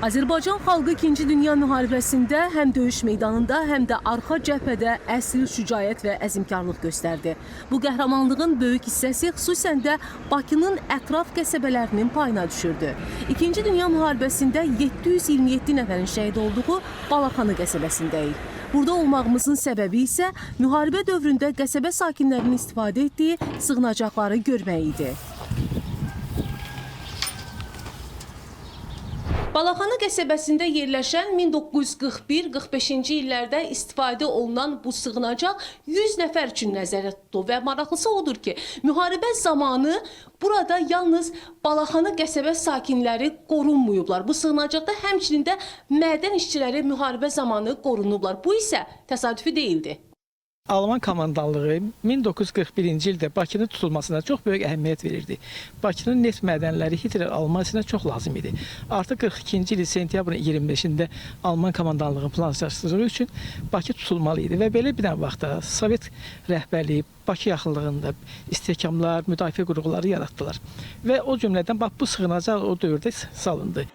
Azərbaycan xalqı İkinci Dünya Müharibəsində həm döyüş meydanında, həm də arxa cəbhədə əsl şücaət və əzmkarlıq göstərdi. Bu qəhrəmanlığın böyük hissəsi xüsusən də Bakının ətraf qəsəbələrinin payına düşürdü. İkinci Dünya Müharibəsində 727 nəfərin şəhid olduğu Balaxanı qəsəbəsindəyik. Burada olmağımızın səbəbi isə müharibə dövründə qəsəbə sakinlərinin istifadə etdiyi sığınacaqları görmək idi. Balaxanı qəsəbəsində yerləşən 1941-45-ci illərdə istifadə olunan bu sığınacaq 100 nəfər üçün nəzərdə tutulub və maraqlısı odur ki, müharibə zamanı burada yalnız Balaxanı qəsəbə sakinləri qorunmayıblar. Bu sığınacaqda həmçinin də mədən işçiləri müharibə zamanı qorunublar. Bu isə təsadüfi deyildi. Alman komandanlığı 1941-ci ildə Bakının tutulmasına çox böyük əhəmiyyət verirdi. Bakının neft mədənləri Hitler Almaniyasına çox lazım idi. Artıq 42-ci ilin sentyabrın 25-də Alman komandanlığının planlaşdırdığı üçün Bakı tutulmalı idi və belə bir vaxtda Sovet rəhbərliyi Bakı yaxınlığında istehkamlar, müdafiə qurğuları yaratdılar. Və o cümlədən bax bu sığınacaq o dövrdə salındı.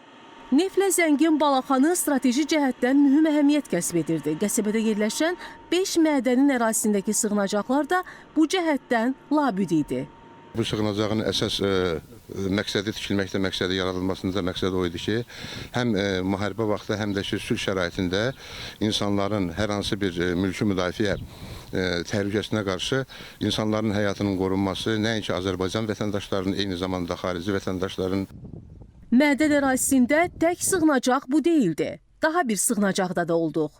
Neftlə zəngin Balaxanı strateji cəhətdən mühüm əhəmiyyət kəsb edirdi. Qəsəbədə yerləşən 5 mədənin ərazisindəki sığınacaqlar da bu cəhətdən labüd idi. Bu sığınacağın əsas məqsədi tikilməkdə məqsədi yaradılmasında məqsədi o idi ki, həm müharibə vaxtı, həm də ki, sülh şəraitində insanların hər hansı bir mülki müdafiə təhlükəsinə qarşı insanların həyatının qorunması, nəinki Azərbaycan vətəndaşlarının, eyni zamanda xarici vətəndaşların. Mədən ərazisində tək sığınacaq bu deyildi. Daha bir sığınacaqda da olduq.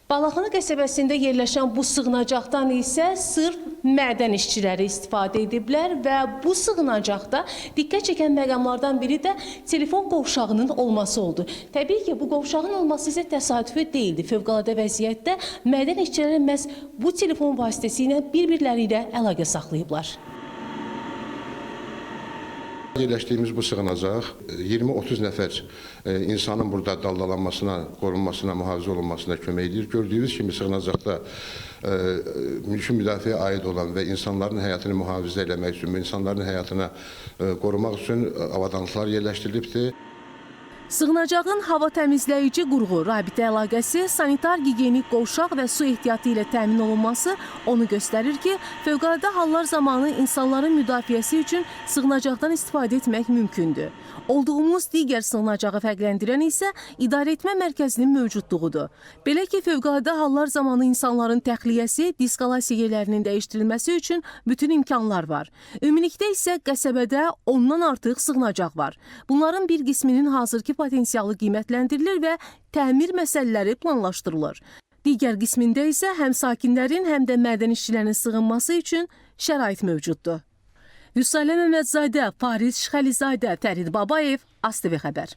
Balaxanı qəsəbəsində yerləşən bu sığınacaqdan isə sırf mədən işçiləri istifadə ediblər və bu sığınacaqda diqqət çəkən məqamlardan biri də telefon qovşağının olması oldu. Təbii ki, bu qovşağın olması isə təsadüfi deyildi. Fövqəladə vəziyyətdə mədən işçiləri məhz bu telefon vasitəsilə bir-birləri ilə əlaqə saxlayıblar. Yerləşdiyimiz bu sığınacaq 20-30 nəfər insanın burada daldalanmasına, qorunmasına, mühafizə olunmasına kömək edir. Gördüyünüz kimi sığınacaqda mülki müdafiəyə aid olan və insanların həyatını mühafizə eləmək üçün, insanların həyatını qorumaq üçün avadanlıqlar yerləşdirilibdir. Sığınacağın hava təmizləyici qurğu, rabitə əlaqəsi, sanitar gigiyenik qovşaq və su ehtiyatı ilə təmin olunması onu göstərir ki, fövqəladə hallar zamanı insanların müdafiəsi üçün sığınacaqdan istifadə etmək mümkündür. Olduğumuz digər sığınacağı fərqləndirən isə idarəetmə mərkəzinin mövcudluğudur. Belə ki, fövqəladə hallar zamanı insanların təxliyəsi, diskalasiya yerlərinin dəyişdirilməsi üçün bütün imkanlar var. Ümumilikdə isə qəsəbədə ondan artıq sığınacaq var. Bunların bir qisminin hazırki potensialı qiymətləndirilir və təmir məsələləri planlaşdırılır. Digər qismində isə həm sakinlərin, həm də mədən işçilərinin sığınması üçün şərait mövcuddur. Vüsalə Məmmədzadə, Fariz Şixəlizadə, Fərid Babayev, ASTV xəbər.